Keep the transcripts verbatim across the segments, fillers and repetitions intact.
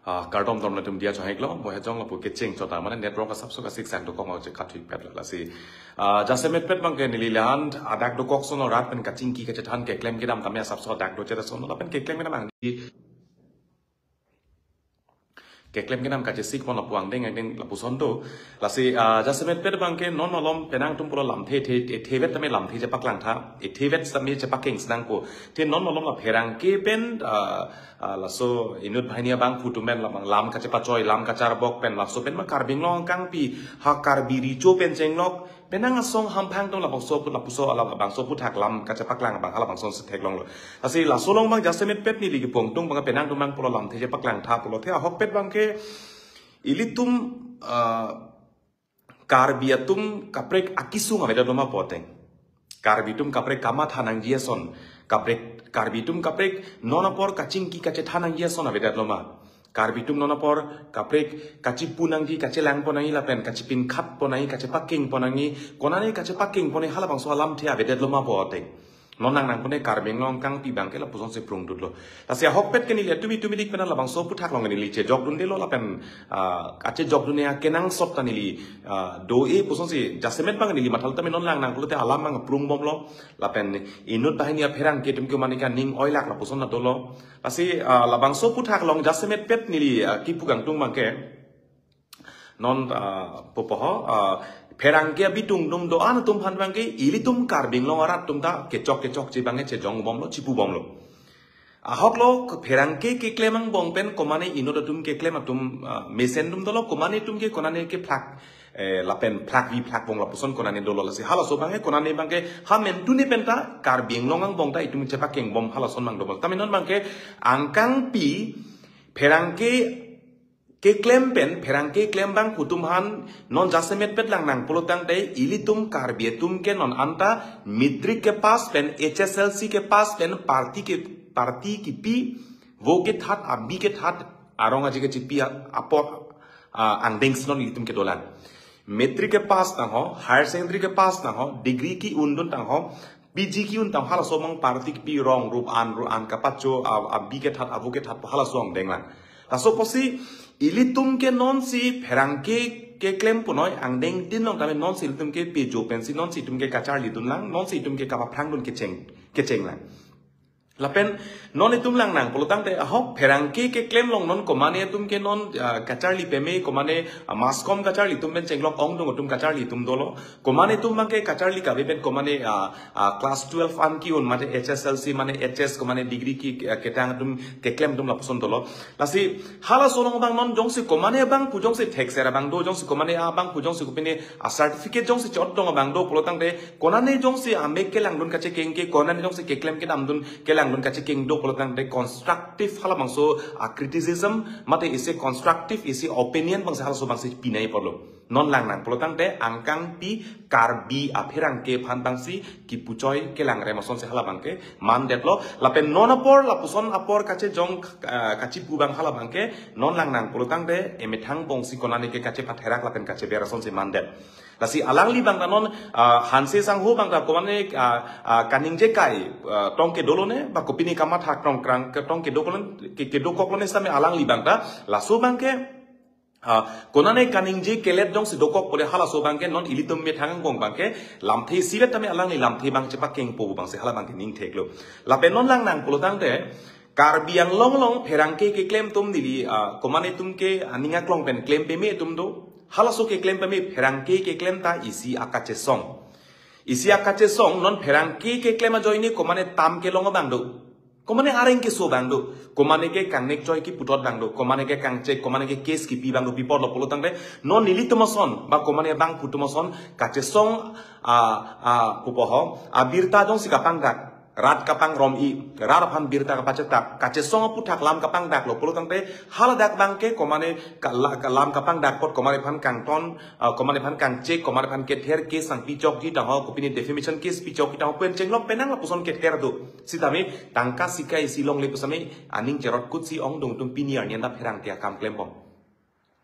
Ah, kardom dom latum dia chong hek lo, mo hejong lapu kecheng chota, mane network asap so kasik sang dokok mo che kathui pet la lasi. Ah, jasemet pet abangke neli lan adak dokok sono rat pen kachingki kachethan keklem kedam tame asap so adak do cheta sono lapen keklem kedam ang di keklem kedam kachesik pon lapu angdeng angdeng lapuson do. Lasi, ah, jasemet pet abangke non malom penang atum pulo lamthe the, the, thevet tame lamthe chepaklangtha, thevet tame chepakeng senang ko. The non malom la pherangke pen, ah, ah, laso inut banghini abangphu atum pen labang lam kachepachoi, lam kacharbok pen laso pen ma Karbi Anglong angkangpi, ha Karbi Recho pen chenglok, penang asong hamphang atum labangso pu-, lapuso labangso aphuthak lam kachepaklang abang halabangson si theklonglo. Lasi laso along abang jasemet pet neli kepu angtung abang penang atum abang pulo lamthe chepaklangtha pulo the ahokpet abangke ilitum, ah, Karbi atum kaprek akesung avedet lo ma pu ateng. Karbi atum kaprek kamatha nangji ason. Kaprek, Karbi atum kaprek non apor kachingki kachethan nangji ason avedet lo ma. Karbi atum non apor kaprek kachepu nangji, kachelang pon nangji lapen kachepinkhat pon nangji, kachepakeng pon nangji, konane kachepakeng pon nangji halabangso alamthe avedet lo ma pu ateng. Non nangnang pon ne Karbi Anglong angkangpi abangke lapuson si prungdut lo. Lasi ahokpet ke neli tumi tumi dik pen labangso aphuthak along neli chejokdunde lo lapen, ah, kachejokdunde akenangsot ta neli, ah, do-e puson si jasemet abang neli mathal tame non nangnang pulote alam abang prung bomlo. Lapen inut banghini apherangke atum ke mane ke aning oilak lapuson ta dolo. Lasi, ah, labangso aphuthak along jasemet pet neli, ah, kepu angtung abangke non, ah, pupo ho, ah, pherangke abitung atum do-an atum aphan abangke ilitum Karbi Anglong arat atum ta kechok kechokche abangke chejong bomlo, chepu bomlo. Ahok lo pherangke keklem angbong pen komane inut atum keklem atum, ah, mesen atum dolo, komane atum ke konane ke phlak, eh, lapen phlakvi phlakvong lapuson konane dolo lasi halaso abangke konane abangke ha mentune pen ta Karbi Anglong angbong ta itum chepakeng bom halason abang dolo. Tame non abangke angkangpi pherangke keklem pen, pherangke keklem abangphu atum aphan non jasemet pet lang nang pulo tangte ilitum Karbi atum ke non anta matric kepass pen, H S L C kepass pen party ke, party kipi, vo kethat, abi kethat, arong aji kechipi a-, apor, ah, angdeng si non ilitum kedolang. Matric kepass tang ho, higher secondary kepass tang ho, degree ke-undun tang ho, P G ke-un tang halaso abang party kipi rong rup an ru an kapacho, a-, abi kethat, avo kethat halaso angdeng lang. Laso apotsi ilitum ke non si pherangke keklem punoi angdengtin along tame non si ilitum ke pejo pensi non si itum ke kacharlidun lang, non si itum ke kapaphrangdun kecheng, kecheng lang. Lapen non itum lang nang pulo tangte ahok pherangke keklem along non komane atum ke non, ah, kacharli peme, komane, ah, mass com kacharli atum pen chenglok ongdung atum kacharli atum dolo. Komane atum abangke kacharli kave pen komane, ah, ah, class twelve an ke-un mate H S L C mane H S komane degree ke, ah, ketang atum keklem atum lapuson dolo. Lasi halaso along abang non jongsi komane abangphu jongsi thekser abang do, jongsi komane abangphu jongsi kopine a-certificate jongsi chot dong abang do pulo tangte konane jongsi amek kelangdun kachekeng ke, konane jongsi keklem kedamdun kelangdun kachekeng do pulo tangte constructive halabangso a-criticism mate isi constructive isi opinion abangsi halaso abangsi pinai apotlo. Non lang nang pulo tangte angkangpi Karbi apherangke aphan abangsi kipuchoi kelang rem asonsi hala abangke mandetlo. Lapen non apor lapuson apor kachejong, ah, kachepu abang hala abangke non lang nang pulo tangte emethang angbong si konane ke kachepatherak lapen kacheber asonsi mandet. Lasi alangli abang ta non, ah, Hanse Sangho abang ta komane, ah, ah, kaningje kai, ah, tong kedo lone, ba kopine kamatha tong krang ke tong kedo kolon, ke, kedokok lone sitame alangli abang ta, laso abangke, ah, konane kaningje kelet jongsi dokok pule halaso abangke non ilitum methang angbong abangke, lamthe isivet tame alangli lamthe abang chepakengpo abangsi hala abangke ning theklo. Lapen non lang nang pulo tangte, Karbi Anglong along pherangke keklem atum neli, ah, komane atum ke aning aklong pen klem peme atum do. Halaso keklem peme pherangke keklem ta isi akachesong. Isi akachesong non pherangke keklem ajoine komane tam kelong abang do. Komane areng keso abang do. Komane ke kangnek choi kiputot abang do. Komane ke kangchek, komane ke case kipi abang do pi apotlo pulo tangte. Non nelitum ason, ba komane abangphu atum ason, kachesong, ah, ah, pupo ho, abirta jongsi kapangdak. Rat kapangrom-i, rat aphan birta kapachetak, kachesong aphuthak lam kapangdaklo pulo tangte, haladak abangke komane ka-, la-, ka-, lam kapangdak apot komane aphan kangton, ah, komane aphan kangchek, komane aphan kether case nangpichokji tang ho, kopine defamation case pichokji tang ho, pen chenglok penang lapuson kether do. Sitame tangka sika isi longle pusitame aning cherot kutsi ongdung atum pini arni anta pherangke akam klembom.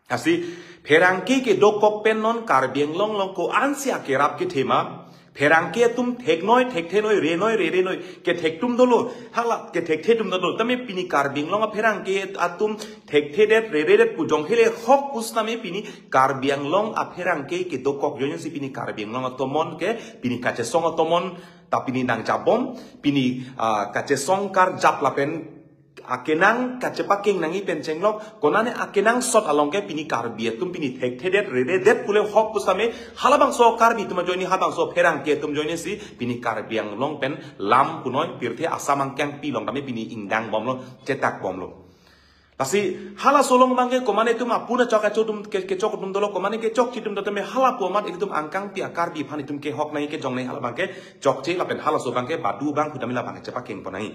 Lasi pherangke kedokok pen non Karbi Anglong along ko-ansi akerap kethe ma, Pherangke atum theknoi, thekthenoi, renoi, rerenoi, kethek atum dolo, hala kethekthetum dolo. Tame pini Karbi Anglong apherangke atum thekthedet, reredet pu jongkele hok pusitame pini Karbi Anglong apherangke kedokok ajoine si pini Karbi Anglong atomon ke, pini kachesong atomon ta pini nangjabom, pini, ah, kachesong karjap lapen akenang kachepakeng nangji pen chenglok, konane akenangsot along ke pini Karbi atum pini thekthedet, reredet pule hok pusitame, halabangso Karbi atum ajoine halabangso apherangke atum ajoine si pini Karbi Anglong pen lam punoi pirthe Assam angkangpi along tame pini ingdang bomlo, chetak bomlo. Lasi halaso along abangke komane atum apuna chok acho atum ke, kechok atum dolo, komane kechokche atum do tame hala pu amat ilitum angkangpi a-Karbi aphan itum kehok nangji, kejong nangji, halabangke chokche lapen halaso abangke badu abang kudami labangke chepakeng pon nangji.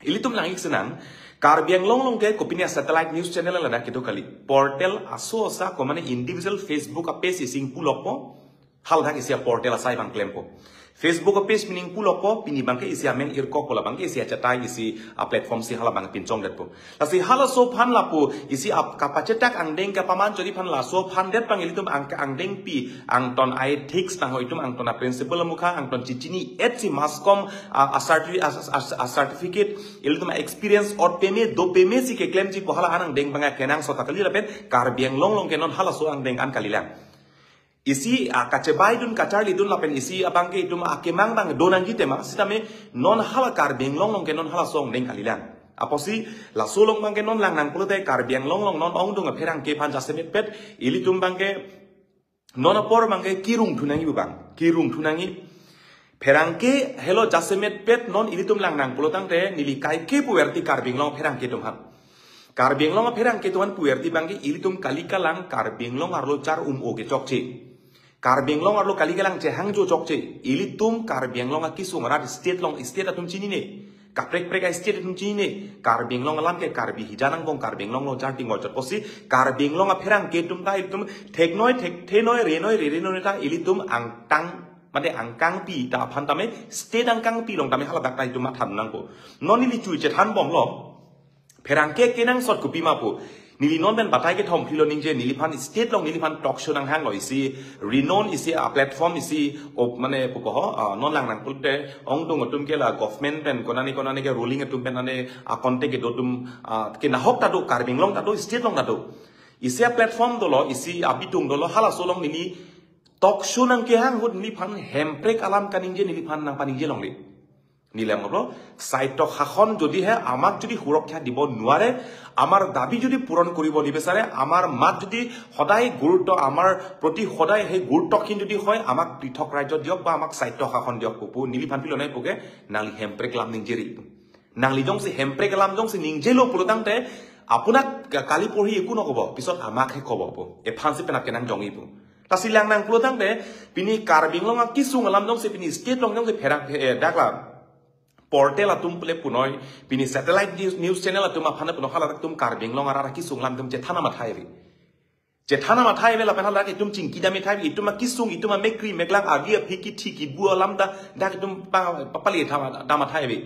Ilitum nang-ik senang, Karbi Anglong along ke kopine a-satellite news channel ladak kedo kali. Portal aso asa komane individual Facebook a-page isi ingpu lokpo, haladak isi a-portal asai abang klempo. Facebook a-page pini ingpu lokpo, pini abangke isi amen irkokpo, labangke isi achatai isi a-platform si halabang pinchongdetpo. Lasi halaso aphan lapu isi ap kapachetak angdeng kapaman chori aphan laso aphan det abang ilitum ang angdengpi angton a-ethics nang ho, itum angton a-principle amukha angton chichini et si mass com a, a certi-, a, a, a certificate ilitum a-experience ot peme do peme si keklemji pu hala an angdeng abang akenangsot ta kali lapen Karbi Anglong along ke non halaso angdeng an kalilang. Isi, ah, kachebaidun kacharlidun lapen isi abangke itum akemang abang do nangji tema, sitame non hala Karbi Anglong along ke non halaso angdeng kalilang. Apotsi laso along abangke non lang nang pulote Karbi Anglong along non ongdung apherangke aphan jasemetpet ilitum abangke non apor abangke kirung thu nangji pu abang, kirung thu nangji. Pherangke helo jasemetpet non ilitum lang nang pulotangte neli kaike puverti Karbi Anglong apherangke atum aphan. Karbi Anglong apherangke atum aphan puverti abangke ilitum kali kalang Karbi Anglong arlo char-um-o ke chokche. Karbi Anglong arlo kali kalang chehangjo chokche. Ilitum Karbi Anglong akisung arat state along state atum chinine. Kaprek prek a-state atum chinine. Karbi Anglong alam ke Karbi hijan angbong Karbi Anglong lo jar tingor chot pusi Karbi Anglong apherangke atum ta ilitum theknoi, thekthenoi, renoi, rerenoi ta ilitum angtang mate angkangpi ta aphan tame state angkangpi along tame haladak ta itum matha nangpo. Non neli chui chethan bomlo. Pherangke kenangsot kopima pu. Neli non pen batai kethom philo ningje, neliphan state along neliphan talk show nanghanglo, isi renown isi a-platform isi op mane pupo ho, ah, non lang nang pulote ongdung atum ke la government pen konane konane ke ruling atum pen ane a-contact kedo atum, ah, ke nahok ta do, Karbi Anglong ta do, state along ta do. Isi a-platform dolo, isi abitung dolo, halaso along neli talk show nangkehang ahut neliphan hemprek alam kaningje neliphan nangpaningje longle. Neli lam aplo, স্বায়ত্ত শাসন যদিহে আমাক যদি সুৰক্ষা দিব নোৱাৰে, আমাৰ দাবী যদি পূৰণ কৰিব নিবিচাৰে, আমাৰ মাত যদি সদায় গুৰুত্ব, আমাৰ প্ৰতি সদায় সেই গুৰুত্বহীন যদি হয়, আমাক পৃথক ৰাজ্য দিয়ক বা আমাক স্বায়ত্ত শাসন দিয়ক, pupu, neliphan pilo nai puke, nangli hemprek alam ningjeri. Nangli jongsi hemprek alam jongsi ningjelo pulotangte, আপোনাক কা-, কালি পৰহি একো নকব, পিছত আমাকহে কব pu. Ephan si penak kenang jongji pu. Lasi lang nang pulotangte, pini Karbi Anglong akisung alam jongsi pini state along jongsi pherang, eh, dakla portal atum pule punoi, pini satellite news, news channel atum aphan punoi haladak atum Karbi Anglong arat akisung alam atum chethana mathai ri. Chethana mathai ave lapen haladak itum chingki dam ithai, itum akisung, itum amekkri meklang, agi aphi kithi kibu alam ta, dak itum pa, papali tha, dam athai ave.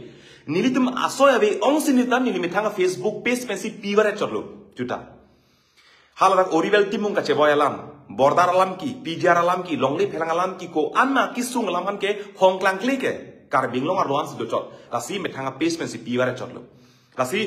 Nelitum asoi ave, ongsi nelitum neli methang Facebook page pensi pivar chotlo, juta. Haladak Oriwel Timung kacheboi alam, border alam ke, P G R alam ke, longle phelang alam ke, ko-an ma kisung alam an ke, hongklang kle ke, Karbi Anglong arlo ansi dochot. Lasi methang page pensi pivar chotlo. Lasi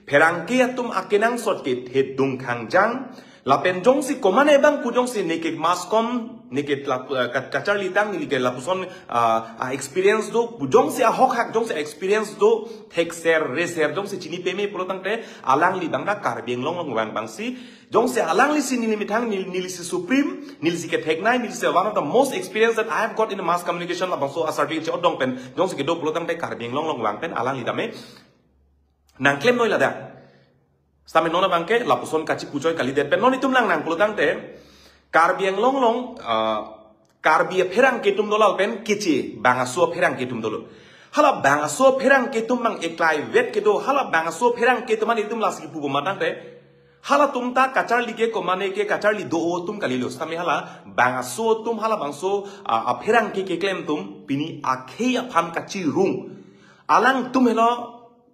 pherangke atum akenangsot ke thedung khangjang. Lapen jongsi komane abang pu jongsi neke mass com, neke lap-, eh, ka-, kacharlitang, neke lapuson, ah, ah, experience do, pu jongsi ahok hak, jongsi experience do, thekser, reser, jongsi chini peme pulotangte, alangli abang ta Karbi Anglong along vang abangsi, jongsi alangli si neli methang, neli, neli si supreme, neli si ketheknei, neli si one of the most experience that I have got in the mass communication labangso a-certificate che-odong pen, jongsi kedo pulotangte Karbi Anglong along vang pen, alangli tame, nangklemnoi ladak. Sitame non abangke lapuson kachipuchoi kalidet pen non itum lang nang pulotangte Karbi Anglong along, ah, Karbi apherangke atum dolal pen keche bangso apherangke atum dolo. Hala bangso apherangke atum mang eklai vet kedo, hala bangso apherangke atum an itum lasi pupo matangte. Halatum ta kacharli ke komane ke kacharli do atum kalilo. Sitame hala bangso atum halabangso, ah, apherangke keklem atum pini akhei aphan kachirung. Alangtum helo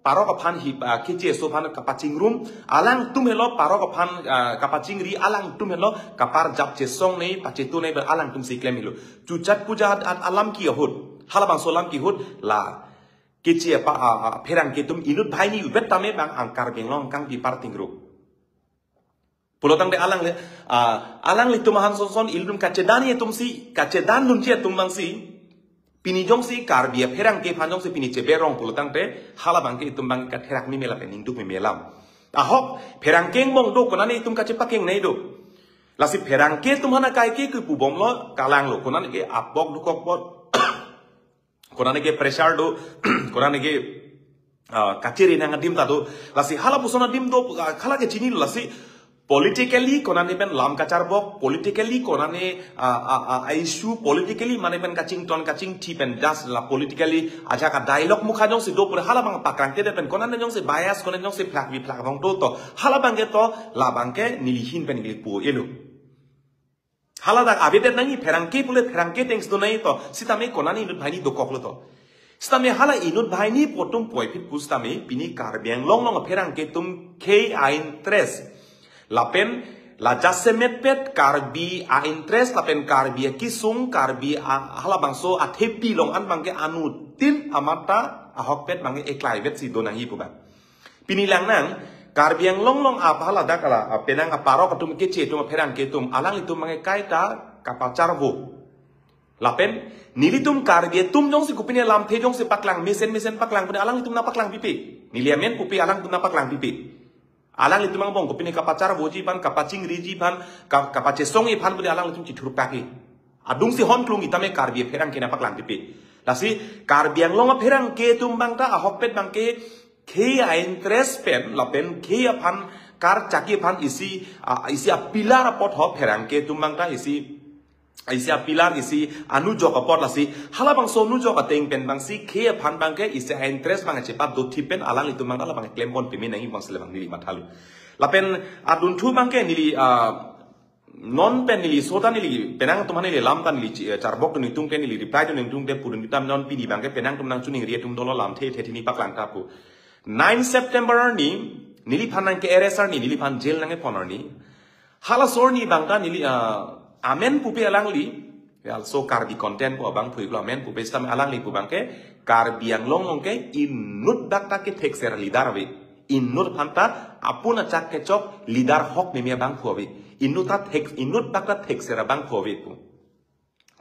parok aphan hi, ah, keche eso aphan kapachingrum, alangtum helo parok aphan, ah, kapachingri, alangtum helo kaparjap chesong nei, pachetu nei, alangtum si klem helo. Chuchat puja at, at alam ke ahut, halabangso alam ke ahut, la keche apa, ah, ah, pherangke atum inut banghini vet tame bang ang Karbi Anglong kangpi parting ru. Pulotangte alangli, ah, alanglitum ahan sonson ilitum kachedan atum si, kachedan dunji atum bang si, pini jongsi Karbi apherangke aphan jongsi pini cheberong pulotangte, halabangke itum bang katherak meme lapen ningduk meme alam. Ahok, pherangke angbong do, konane itum kachepakeng nei do. Lasi pherangke atum aphan akai ke kepubomlo, kalanglo, konane ke apok dukok bot. Konane ke pressure do, konane ke, ah, kachiri nang adim ta do. Lasi halapuson adim do, ah, hala ke chinilo, lasi politically konane pen lam kacharbok, politically konane, ah, ah, ah, issue, politically mane pen kachington kachingthi pen das la politically ajak a dialogue mukha jongsi do pura halabang paklangtedet pen konane jongsi bias, konane jongsi phlak bi phlak rong do to, halabangke to, labangke neli ahin pen neli pu elo. Haladak avedet nangji, pherangke pule pherangke thanks do nangji to. Sitame konane inut banghini dokoklo to. Sitame hala inut banghini pu atum puvoiphit pusitame pini Karbi Anglong along pherangke atum khei a-interest. Lapen la jasemet pet Karbi a-interest, lapen Karbi akesung, Karbi a, halabangso athepi along an bangke anuttin amat ta ahokpet bangke eklaivet si do nangji pu bang. Pini lang nang, Karbi Anglong along apa haladak ala, ah, penang aparok atum keche atum apherangke atum, alanglitum bangke kaita kapacharvo. Lapen, nelitum Karbi atum jongsi kopine lamthe jongsi paklang, mesen mesen paklang, pine alanglitum nangpaklang pipe. Neli amen pupe alangtum nangpaklang pipe. Alanglitum angbong kopine kapacharvoji aphan, kapachingriji aphan, ka-, kapachesongji aphan pine alanglitum chithurpake. Adungsi hon klung itame Karbi apherangke nangpaklang pipe. Lasi Karbi Anglong apherangke atum bang ta ahokpet bangke khei a-interest pen lapen khei aphan karchakji aphan isi, ah, isi a-pillar apot ho pherangke atum bang ta isi, isi a-pillar isi anujok apot lasi halabangso anujok ateng pen bangsi khei aphan bangke isi a-interest bang chepat dothip pen alanglitum bang ta labang klempon peme nangji bangsi labang neli mathalo. Lapen adunthu bangke neli, ah, non pen neli sota neli penang atum aphan neli lam ta neli chi-, eh, charbok dun ningtung te neli reply dun ningtung te pudun tam non pini bangke penang atum nangchiningri atum dolo lamthe the thini paklang ta pu. Nine September arni neliphan nangke-arrest arni neliphan jail nangkepon arni. Halaso arni bang ta neli, ah, amen pupe alangli. Also Karbi content pu abang phui lo amen pupe sitame alangli pu bangke Karbi Anglong along ke inut bak ta kethekser leader ave. Inut aphan ta apun achak kechok leader ahok meme abangphu ave. Inut ta thek, inut bak ta thekser abangphu ave pu.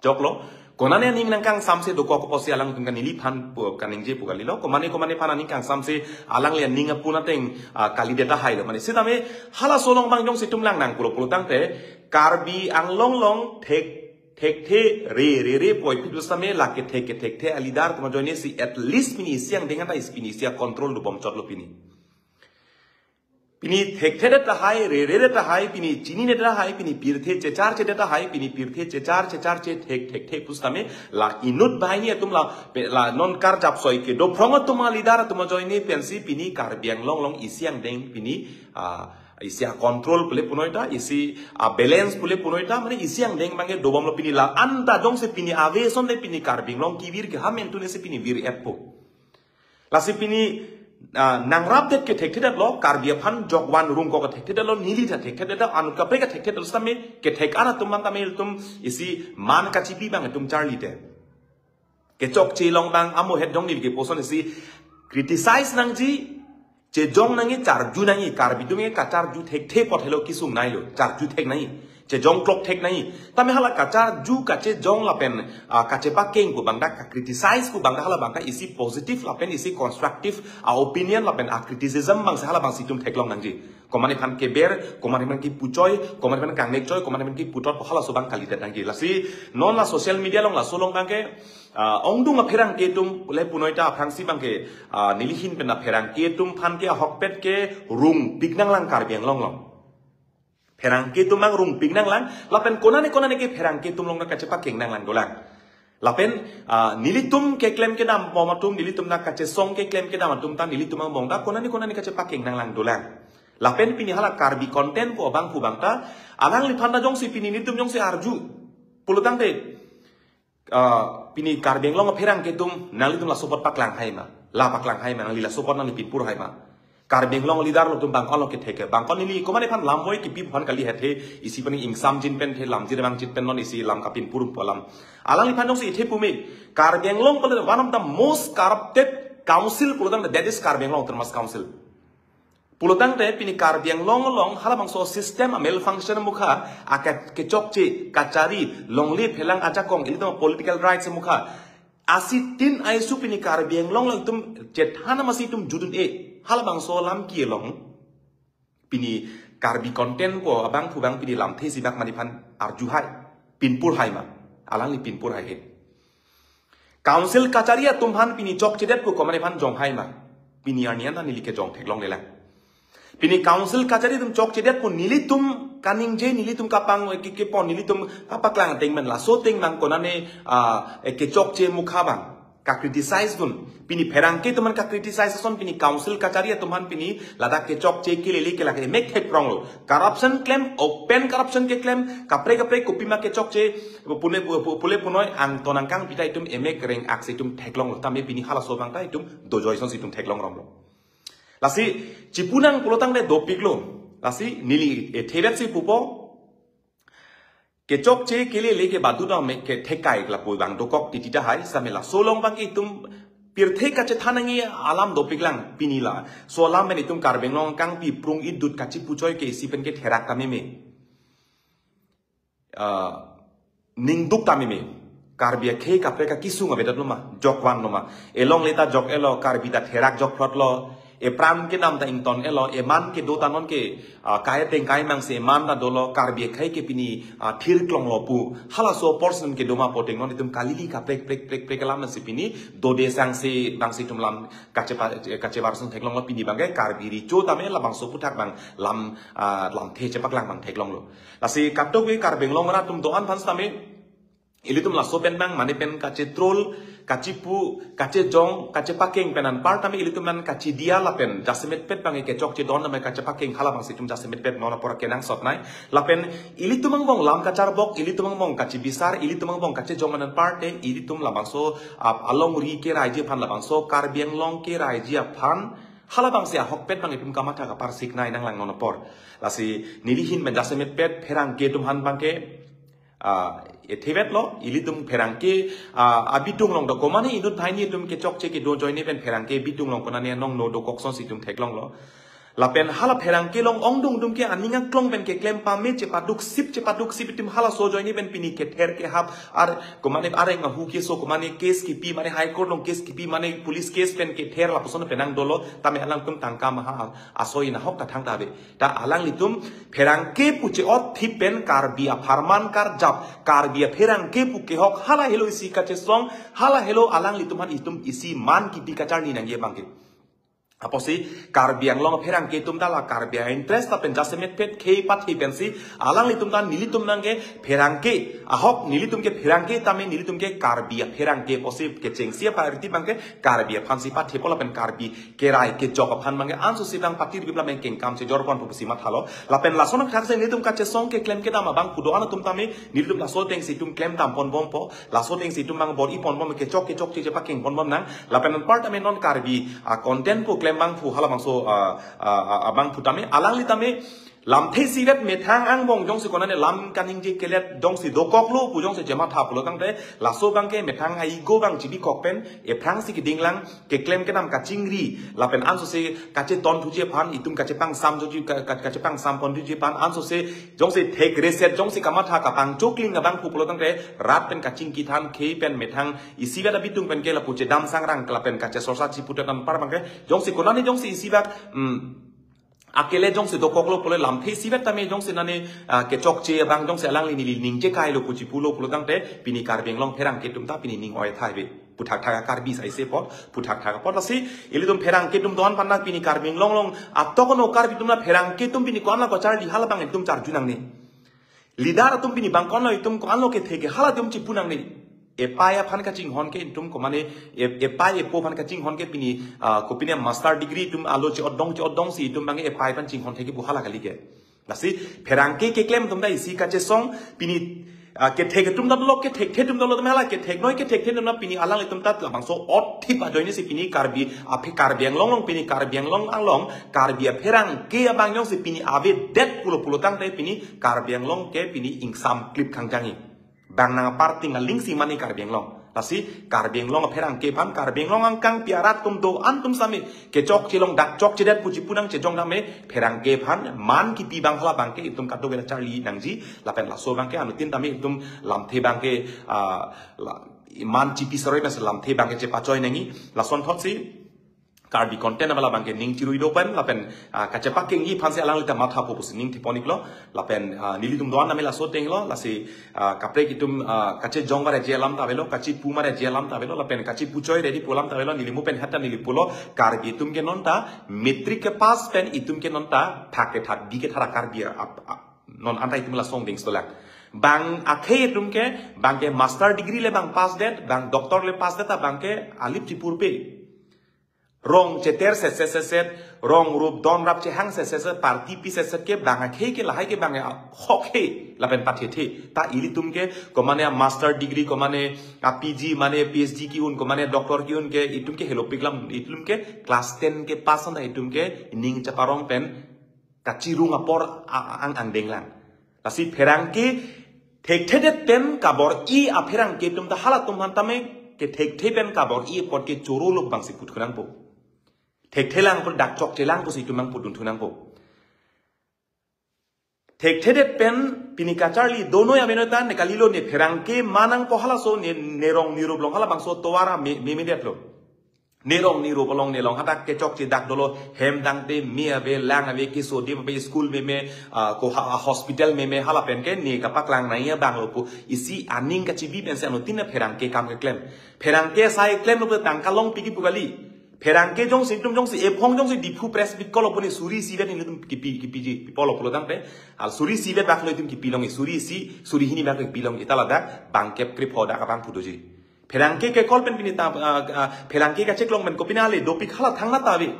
Choklo, konane aning nangkangsamse dokok apotsi alangtum kan neliphan pu kaningje pu kalilo, komane komane aphan aning kangsamse alangli aning apun ateng, ah, kalidet tahai lo. Mane sitame halaso along bang jongsi itum lang nang pulo pulotangte, Karbi Anglong along thek, thekthe re re re puvoiphit pusitame lake thek kethekthe a-leader atum ajoine si at least pini isi angdeng anta isi pini isi a-control dobom chotlo pini. Pini thekthedet tahai, reredet tahai, pini chininedet tahai, pini pirthe checharchedet tahai, pini pirthe chechar checharche thek thekthe pusitame la inut banghini atum la pe-, la non karjap soi kedo phrong atum a-leader atum ajoine pensi pini Karbi Anglong along isi angdeng pini, ah, isi a-control pule punoi ta, isi a-balance pule punoi ta, mane isi angdeng bangke dobomlo pini la anta jongsi pini ave sonde pini Karbi Anglong kevir ke ha mentu ne si pini vir-etpo. Lasi pini, ah, nangrapdet kethekthedetlo, Karbi aphan jokvan rungkok kethekthedetlo, neli ta thekthedetlo, anut kaprek kethekthedetlo sitame, kethek an atum bang tame itum isi man kachipi bang itum charlite. Kechokche along bang amohet dong neli kepuson isi criticize nangji, chejong nangji, charju nangji, Karbi atum ke kacharju thekthe apot helo kesung nailo, charju thek nangji, chejong klok thek nangji. Tame hala kacharju kachejong lapen, ah, kachepakeng pu bang ta, ka-criticize pu bang ta hala bang ta isi positive lapen isi constructive a-opinion lapen a-criticism bangsi hala bangsi itum theklong nangji. Komane aphan keber, komane aphan kepuchoi, komane aphan kangnek choi, komane aphan keputot pu halaso bang kalidet nangji. Lasi non la social media along laso along bangke, ah, ongdung apherangke atum le punoi ta aphrangsi bangke, ah, neli ahin pen apherangke atum aphan ke ahokpet kerungpik nanglang Karbi Anglong along. Pherangke atum bang rungpik nanglang, lapen konane konane ke pherangke atum along ta kachepakeng nanglang dolang. Lapen, ah, nelitum keklem kedam bom atum, nelitum ta kachesong keklem kedam atum ta, nelitum angbong ta konane konane kachepakeng nanglang dolang. Lapen pini hala Karbi content pu abangphu bang ta, alangliphan ta jongsi pini nelitum jongsi arju pulotangte, ah, pini Karbi Anglong apherangke atum, nanglitum laso apot paklang hai ma. La paklang hai ma, nangli laso apot nangli pinpur hai ma. Karbi Anglong leader lo atum bangkon lo kethe ke. Bangkon neli komatne aphan lamvoi kipi aphan kali hethe, isi pen ingsam jin pen the, lam jin mang jin pen non isi lam kapinpur po alam. Alangliphan jongsi ithe pume. Karbi Anglong pulo one of the most corrupted council pulotangte, that is Karbi Anglong Autonomous Council. Pulotangte pini Karbi Anglong along halabangso system a-malfunction mukha, ake kechokche kachari, longle phelang ajakong, ilitum political rights mukha. Asi tin aisu pini Karbi Anglong along itum chethan amasi itum judun-e. Halabangso alam ke-e along pini Karbi content ko abangphu abang pini lamthe isibak mani aphan arju hai, pinpur hai ma. Alangli pinpur hai he. Council kachari atum aphan pini chokchedet ko komatne aphan jong hai ma. Pini arni an neli kejong theklonglelang. Pini council kachari atum chokchedet ko nelitum kaningje, nelitum kapang ke, kepon, nelitum kapaklang ateng pen laso ateng bang konane, ah, eh, kechokche mukha bang ka-criticize dun. Pini pherangke atum aphan ka-criticize ason pini council kachari atum aphan pini ladak kechokche kelele ke lake emek thekrong lo. Corruption klem, open corruption keklem, kaprek kaprek kopima kechokche, pule pu-, pu-, pule punoi angton angkang pita itum emek reng aksi itum theklong lo. Tame pini halaso abang ta itum dojoi asonsi itum theklong rong lo. Lasi chipunang pulotangte dopik lo. Lasi neli, eh, thevet si pupo. Kechokche kelele ke badu dam me ke thekai lapu bang dokok titi tahai, same laso along bang ke itum pirthe kachethan nangji alam dopik lang pini la. So alam pen itum Karbi Anglong kangpi prung idut kachipuchoi ke isi pen ke therak tame me. Ah, ningduk tame me. Karbi akhei kaprek akesung avedet lo ma, jokvan lo ma. Elongle ta jok-e lo, Karbi ta therak jokphlot lo. Epran kedam ta ington-e lo, eman kedo ta non ke, ah, kai ateng kai mang si eman ta dolo, Karbi akhei ke pini, ah, thirklong lo pu. Halaso person kedo ma pu ateng non itum kalili kaprek prek prek prek alam si pini dode sangsi bangsi itum lam kachepa-, kachevar sung theklong lo pini bang ke Karbi Recho tame labangso aputhak bang lam, ah, lamthe chepaklang bang theklong lo. Lasi katok ve Karbi Anglong rat atum do-an aphan tame ilitum laso pen bang mane pen kachetrol, kachepu, kachejong, kachepakeng pen anpar tame ilitum an kachedia lapen jasemetpet bang kechokche don tame kachepakeng halabangsi itum jasemetpet non apor kenangsot nai. Lapen ilitum angbong lam kacharbok, ilitum angbong kachebisar, ilitum angbong kachejong pen anpar te ilitum labangso, ah, alongri keraiji aphan labangso Karbi Anglong keraiji aphan halabangsi ahokpet bang itum kamatha kaparsik nai nanglang non apor. Lasi neli ahin pen jasemetpet pherangke atum aphan bang ke, ah, ethevet lo, ilitum pherangke, ah, abitung along do komane inut banghini atum kechokche kedo ajoine pen pherangke abitung along konane nong no dokok asonsi itum theklong lo. Lapen hala pherangke along ongdung dum ke aning aklong pen keklem pame chepaduk sip chepaduk sip itum halaso ajoine pen pini kether kehap ar komane areng ahu keso komane case kipi mane High Court along case kipi mane police case pen kether lapuson penang dolo tame alangtum tangka maha asoi nahok ta thangta ave. Ta alanglitum pherangke pu che-ot thip pen Karbi apharman karjap, Karbi apherangke pu kehok hala helo isi kachesong, hala helo alanglitum aphan itum isi man kipi kacharli nangji bang ke. Apotsi Karbi Anglong pherangke atum ta la Karbi a-interest lapen jasemetpet khei pathe pensi alanglitum ta nelitum nang ke pherangke ahok nelitum ke pherangke tame nelitum ke Karbi apherangke apotsi kechengsi a-priority bang ke Karbi aphansi pathe po lapen Karbi kerai kejok aphan bang ke anso si bang patir bibla meng kengkam chejor pon pusi mathalo. Lapen lason athak si nelitum kachesong keklem kedam abangphu do-an atum tame nelitum laso atengsi itum klem tam pon bom po. Laso atengsi itum bang bor-i pon bom kechok kechokche chepakeng pon bom nang. Lapen anpar tame non Karbi, ah, content pu klem bangphu halabangso, ah, ah, ah, abangphu tame alangli tame lamthe isivet methang angbong jongsi konane lam kaningje kelet jongsi dokok lo pu jongsi chematha pulotangte laso bang ke methang a-ego bang chibikok pen ephrangsi keding lang keklem kedam kachingri lapen anso si kacheton thuji aphan itum kachepangsam thuji ka-, ka-, kachepangsam pon thuji aphan anso si jongsi thek reset jongsi kamatha kapangchokling abangphu pulotangte rat pen kachingki than khei pen methang isivet abitung pen ke lapu chedam sangrang lapen kachesorsa chiputet anpar bang ke jongsi konane jongsi isivet, mm, akele jongsi dokok lo pule lamthe isivet tame jongsi nane, ah, kechokche abang jongsi alangli neli ningje kai lo pu chipu lo pulotangte pini Karbi Anglong pherangke atum ta pini ning oi thai ve. Puthak thak Karbi sai se pot, puthak thak pot lasi ilitum pherangke atum do-an aphan nang pini Karbi Anglong along atok no Karbi atum na pherangke atum pini ko-an la kacharli halabang itum charju nangne. Leader atum pini bangkon lo itum ko-an lo kethe ke hala atum chipu nangne. Epai aphan kachinghon ke itum komane e-, epai epo aphan kachinghon ke pini, ah, kopine master degree itum alo che-odong che-odong si itum bang epai aphan chinghon thek ke bu hala kali ke. Lasi pherangke keklem atum ta isi kachesong pini Ah, kethek atum ta dolo, kethekthe atum dolo, tame hala ketheknoi kethekthe atum ta pini alanglitum ta labangso othip ajoine si pini Karbi, aphi Karbi Anglong along, pini Karbi Anglong along, Karbi apherangke abang jongsi pini avedet pulo pulo tangte pini Karbi Anglong ke pini ingsamklip khangjangji. Bang nang aparting aling si mane Karbi Anglong. Lasi Karbi Anglong apherangke aphan, Karbi Anglong angkang pi arat atum do-an atum same kechokche long, dak chokchedet puji pu nangchejong tame pherangke aphan man kipi abang hala abangke itum kadokave charli nangji. Lapen laso abangke anuttin tame itum lamthe abangke, ah, la, man chipi saroi pensi lamthe abangke chepachoi nangji. Lasonthotsi Karbi content abala abangke ning chirui do pen lapen, ah, kachepakengji aphansi alanglita mathapo pusi ning thepon-iklo. Lapen, ah, nelitum do-an tame laso ateng lo, lasi, ah, kaprek itum, ah, kachejong mare je alam ta avelo, kachepu mare je alam ta avelo, lapen kachepuchoi ready pu alam ta avelo. Neli mo pen heta neli pulo, Karbi itum ke non ta matric kepass pen itum ke non ta thak kethat, bi kethat a-Karbi ap-, ap-, non anta itum laso angdeng stolang. Bang akhei atum ke, bang ke master degree le bang passdet, bang doctor le passdet ta bang ke alip chipurpe. Rong cheter setset setset, rong rup don rap chehang setset setset, party pi setset ke bang akhei ke lahai ke bang ahok he, lapen pathethe. Ta ilitum ke, komane a-master degree, komane a-P G, mane P H D ki-un, komane doctor ki-un ke, itum ke helopik lam, itum ke class ten kepass anta itum ke ning chaparong pen kachirung apor a-, a-, ang angdeng lang. Lasi pherangke thekthedet pen kabor-i apherangke atum ta halatum aphan tame kethekthe pen kabor-i apot ke choro lok bangsi puthu nangpo. Thekthe lang pu dak chokche lang pusi itum nangpudun thu nangpo. Thekthedet pen pini kacharli donoi amenoi ta ne kalilo, ne pherangke ma nangpo halaso, ne, ne rong ne rup along halabangso tovar a me, memedetlo. Ne rong ne rup along ne long hadak kechokche dak dolo, hem tangte me ave, lang ave, keso adim ave, school meme, ah, ko ha, hospital meme, hala pen ke ne kapaklang nangji abang lo pu isi aning kachibi pensi anuttin ta pherangke akam keklem. Pherangke asai klemlo pu tangka longpik pu kali. Pherangke jongsi itum jongsi ephong jongsi Diphu press meet call-lo pu ne suri isivet itum kipi, kipiji, pipolo pulo tangte. Al suri isivet bak lo itum kipi longji, suri isi, suri hini bak kipi longji. Ta ladak bang kep krip hodak abang phu doji. Pherangke ke call pen pini ta, ah, ah, pherangke kacheklong pen kopine ale dopik hala thangnatta ave.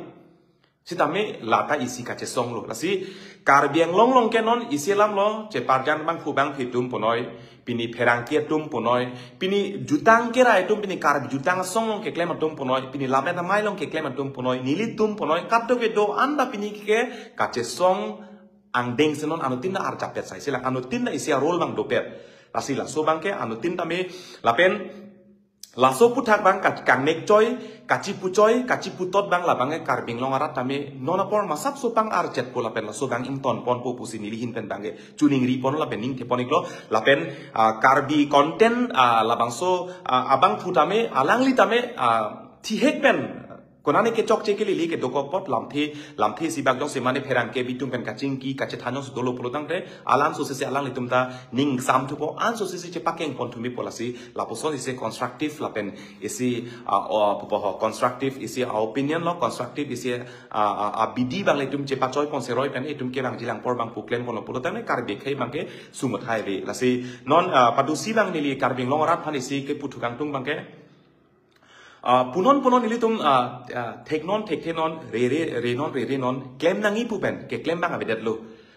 Sitame lata isi kachesonglo. Lasi Karbi Anglong along ke non isi alam lo, cheparjan bangphu bangphi atum punoi, pini pherangke atum punoi, pini jutang kerai atum, pini Karbi jutang asong along keklem atum punoi, pini lammet amei along keklem atum punoi, nelitum punoi, kadokave do-an ta pini ke kachesong angdeng si non anuttin ta arjap pet sai. Sila anuttin ta isi a-role bang dopet. Lasi laso abangke anuttin tame lapen laso aphuthak bang ka-, kangnek choi, kachipu choi, kachipu tot bang labang ke Karbi Anglong arat tame non apor masapso pang arjetpo lapen laso bang ingtonponpo pusi neli ahin pen bang ke chuningri pon lapen ning thepon-iklo lapen, ah, Karbi content, ah, labangso, ah, abangphu tame, alangli tame, ah, thihek pen konane kechokche kelele kedokok apot lamthe, lamthe isi bak jongsi mane pherangke bitum pen kachingki kachethan jongsi dolo pulo tangte, alanso sese alanglitum ta ning sam thupo, anso sese chepakengpon thu mepo. Lasi lapuson isi constructive lapen isi, ah, o, pupo ho, constructive isi, ah, opinion lo, constructive isi, ah, ah, ah, bidi bang le itum chepachoi pon seroi pen itum ke bang jilang apor bang pu klemponlo pulo tangte Karbi akhei bang ke sumut hai ve. Lasi non, ah, padusi bang neli Karbi Anglong arat aphan isi keputhu kangtung bang ke, ah, punon punon nelitum, ah, ah, theknon thekthe non, rere renon rere non, klem nangji pu pen keklem bang avedetlo,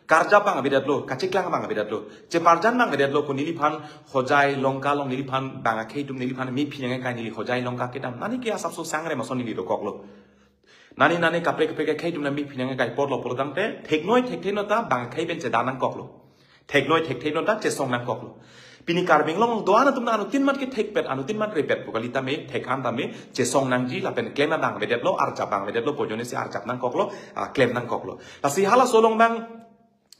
karjap bang avedetlo, kacheklang bang avedetlo, cheparjan bang avedetlo pu neliphan Hojai Longka along neliphan bang akhei atum neliphan mephi nangkai, neli Hojai Longka kedam. Nani ke asapso sangre mason neli dokoklo. Nani nani kaprek kaprek akhei atum nang mephi nangkai apotlo pulo tangte, theknoi thekthe non ta bang akhei pen chedan nangkoklo. Theknoi thekthe non ta chesong nangkoklo. Pini Karbi Anglong do-an atum ta anuttin mat kethekpet, anuttin mat repet pu kali tame, thek-an tame chesong nangji lapen klem abang avedetlo, arjap bang avedetlo pu ajoine si arjap nangkoklo, ah, klem nangkoklo. Lasi halaso along bang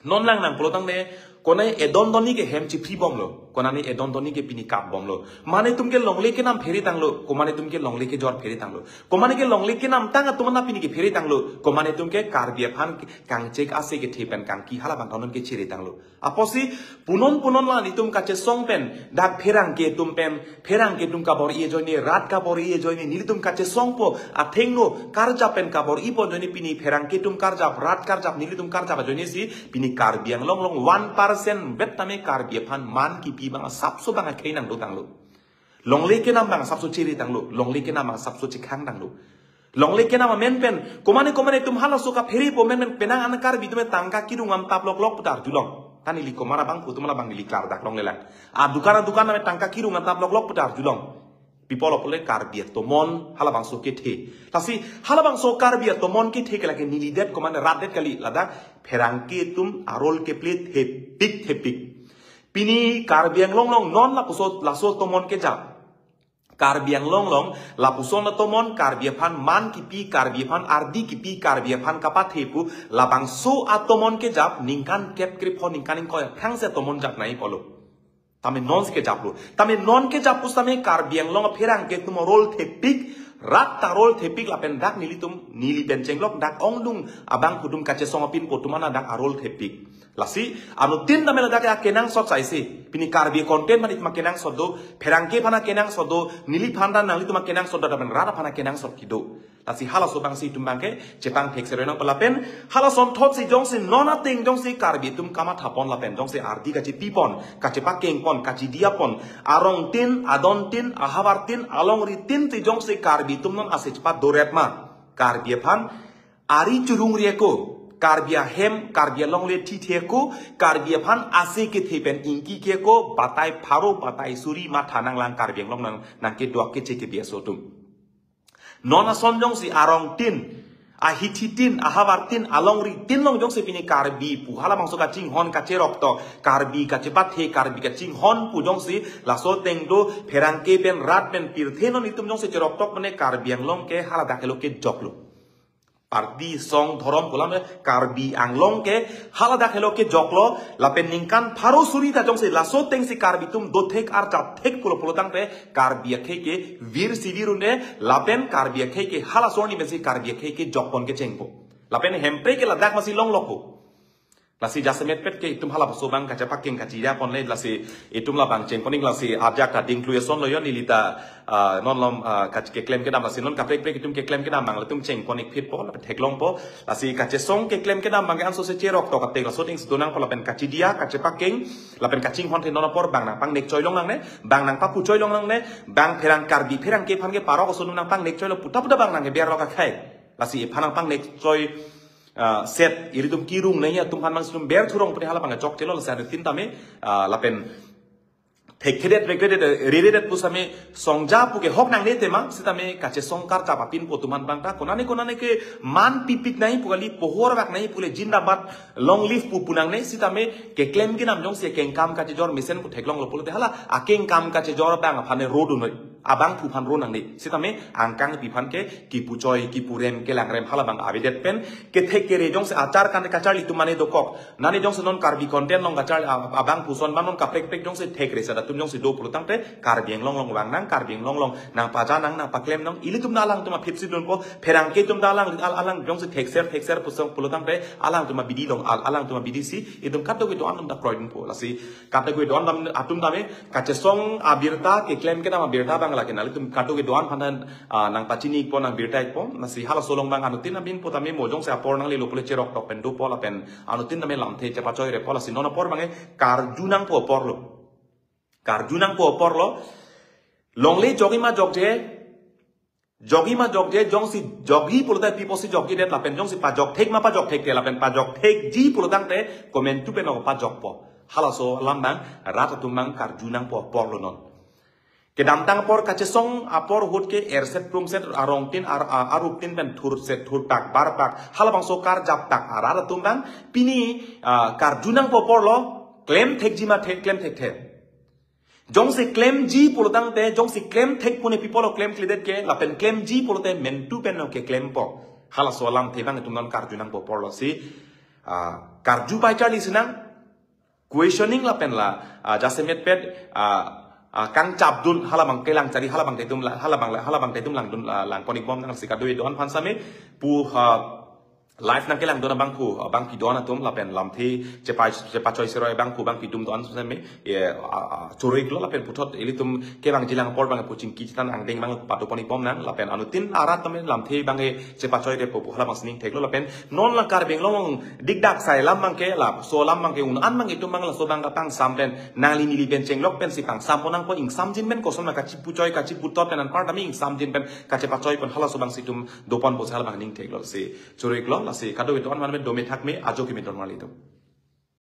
non lang nang pulo tangte, konane edon donni ke hem chiphri bomlo, konane edon donni ke pini kap bomlo. Mane itum ke longle kenam phere tanglo, komane itum ke longle kejor phere tanglo. Komane ke longle kenamtang atum aphan pini ke phere tanglo, komane itum ke Karbi aphan kangchek ase kethe pen kangki hala bang kanon ke chere tanglo. Apotsi punon punon la nelitum kachesong pen, dak pherangke atum pen, pherangke atum kabor-i ajoine, rat kabor-i ajoine, nelitum kachesongpo, athengno karjap pen kabor-i pon ajoine pini pherangke atum karjap, rat karjap, nelitum karjap ajoine si pini Karbi Anglong along one percent vet tame Karbi aphan man kipi bang asapso bang akhei nangdo tanglo. Longle kenam bang asapso chere tanglo, longle kenam bang asapso chekhang tanglo. Longle kenam amen pen, komane komane itum halaso kapherepo amen pen, penang an Karbi atum tangka kidung am tap lok lok putar julong. Ta neli komat abangphu atum labang neli klardak longlelang. Adukan adukan name tangka kirung atap loklok pu ta arjulong. Pi apotlo pule Karbi atomon halabangso kethe. Lasi halabangso Karbi atomon kethe ke lake neli det komat rat det kali, ladak pherangke atum a-role keplay thepik thepik. Pini Karbi Anglong along non lapuson laso atomon kejap. Karbi Anglong along lapuson atomon Karbi aphan man kipi, Karbi aphan ardi kipi, Karbi aphan kapathe pu labangso atomon kejap ningkan kep krepho ningkan ingkoi aphrangsi atomon jap nangji apotlo. Tame nonsi kejaplo. Tame non kejap pusitame Karbi Anglong apherangke atum a-role thepik, rat ta a-role thepik lapen dak nelitum, neli pen chenglok dak ongdung abangphu atum kachesong apinpo atum ana dak a-role thepik. Lasi anuttin tame ladak akenangsot saisi. Pini Karbi content aphan itum akenangsot do, pherangke aphan akenangsot do, neliphan ta nanglitum akenangsot do, lapen rat aphan akenangsot kedo. Lasi halaso abangsi itum abangke chepangthek seroi nangpo lapen halason thotsi jongsi non ateng jongsi Karbi atum kamathapon lapen jongsi ardi kachipipon, kachepakengpon, kachidiapon, arongtin, adontin, ahavartin, alongritin si jongsi Karbi atum non ase chepadorep ma, Karbi aphan ari churungri ako, Karbi ahem, Karbi alongle thithe ako, Karbi aphan ase kethe pen ingki ke ako, batai pharo, batai suri matha nanglang Karbi Anglong nang, nangkedo keche kebi aso atum. Non ason jongsi arongtin, ahithitin, ahavartin, alongritin along jongsi pini Karbi pu halabangso kachinghon kacheroktok, Karbi kachepathe, Karbi kachinghon pu jongsi laso ateng do pherangke pen rat pen pirthe non itum jongsi cheroktok mane Karbi Anglong ke haladak helo kejoklo. Party song dhorom pu alam le Karbi Anglong ke haladak helo kejoklo lapen ningkan pharo suri ta jongsi laso atengsi Karbi atum dothek arjapthek pulo pulo tangte Karbi akhei ke virsi virun-e lapen Karbi akhei ke halaso arni pensi Karbi akhei kejokpon kechengpo. Lapen hemprek ke ladak masi longlokpo. Lasi jasemet pet ke itum halaso abang kachepakeng kachidiapon le lasi itum labang chengpon ik lasi ajak ta dingklui ason lo yo neli ta, ah, non lom, ah, kach-, keklem kedam lasi non kaprek prek itum keklem kedam abang le itum chengpon ik phitpo lapen theklongpo. Lasi kachesong keklem kedam abang ke anso se cheroktok atek laso atengsi donangpo lapen kachidia kachepakeng lapen kachinghon the non apor bang nangpangnek choi long nangne, bang nangpapu choi long nangne, bang pherang Karbi pherangke aphan ke parok ason nangpangnek choi lo puta puta bang nangkeber lo kakhai. Lasi iphan nangpangnek choi, ah, set ilitum kirung nangji atum aphan mang sum ber thurong puni hala abang chokchelo lasi anuttin tame, ah, lapen thekthedet, regredet, reredet pusitame songja pu ke hok nangne tema, sitame kachesong karjap apinpo atum aphan abang ta konane konane ke man pipit nangji pu kali, pohor bak nangji pu le jindabad long live pu pu nangne, sitame keklem kedam jongsi akengkam kachejor mesen pu theklonglo pulote hala akengkam kachejor abang aphan ne ro dun noi. Abangphu aphan ro nangne. Sitame angkangpi aphan ke kipu choi, kipu rem, kelang rem hala abang avedet pen kethek kere jongsi achar kan kacharli atum mane dokok. Nane jongsi non Karbi content along kacharli ab-, abangphu ason abang non kaprek prek jongsi thekre sada atum jongsi do pulo tangte Karbi Anglong along vang nang, Karbi Anglong along nangpaja nang, nangpaklem nang, ilitum ta alangtum aphi si dunpo, pherangke atum ta alang, al-, alang jongsi thekser, thekser pusong pulo tangte alangtum abidi along, al-, alangtum abidi si itum kadokave do-an atum ta kroidunpo. Lasi kadokave do-an atum, atum tame kachesong abirta, keklem kedam abirta abang lake nanglitum kadokave do-an aphan ta, ah, nangpachini ikpo, nangbirta ikpo. Lasi halaso along abang anuttin abin pu tame mo jongsi apor nanglelo pule cheroktok pen dopo lapen anuttin tame lamthe chepachoi repo lasi non apor abang ke karju nangpo aporlo. Karju nangpo aporlo. Longle jokji ma jokje, jokji ma jokje, jongsi jokji pulote pi apotsi jokjedet lapen jongsi pajokthek ma pajokthekthe lapen pajokthekji pulo tangte komantu pen ok pajokpo. Halaso alam abang rat atum abang karju nangpo aporlo non. Kedamtang apor kachesong apor ahut ke erset prungset arongtin ar-, a-, aruptin pen thurset thurpak barpak hala abangso karjaptak arat atum abang pini, ah, karju nangpo aporlo, klem thekji ma thek, klem thekthe. Jongsi klemji pulo tangte, jongsi klem thek pune pi apotlo klemkledet ke, lapen klemji pulote mantu pen no keklempo. Halaso alamthe abang itum non karju nangpo aporlo si, ah, karju pai charli sinang, questioning lapen la, ah, jasemet pet, ah, ah, kangchapdun hala abang kelang chari hala abangte itum la, hala abang la, hala abangte itum langdun, ah, langpon ikbom nang si kadokave do-an aphan same pu, ah, live nangkelangdun abangphu, abangpi do-an atum lapen lamthe chepa-, chepachoi seroi abangphu abangpi atum do-an same, eh, ah, ah, choro iklo lapen puthot ilitum kevangjilang apor abang pu chingki chethan angdeng abang padopon ikbom nang lapen anuttin arat tame lamthe abang chepachoi repo pu hala abang sining theklo lapen non la Karbi Anglong along dikdak sai alam abang ke laso alam abang ke un-an abang itum abang laso abang kapangsam pen nangli neli pen chenglok pensi pangsampon nangpo, ingsamjin pen koson ma kachipu choi kachipu tot pen anpar tame ingsamjin pen kachepachoipon halaso abang si itum doponpo si hala abang ning theklo si choro iklo lasi kadokave do-an aphan me dome thakme ajo kimi don marli itum.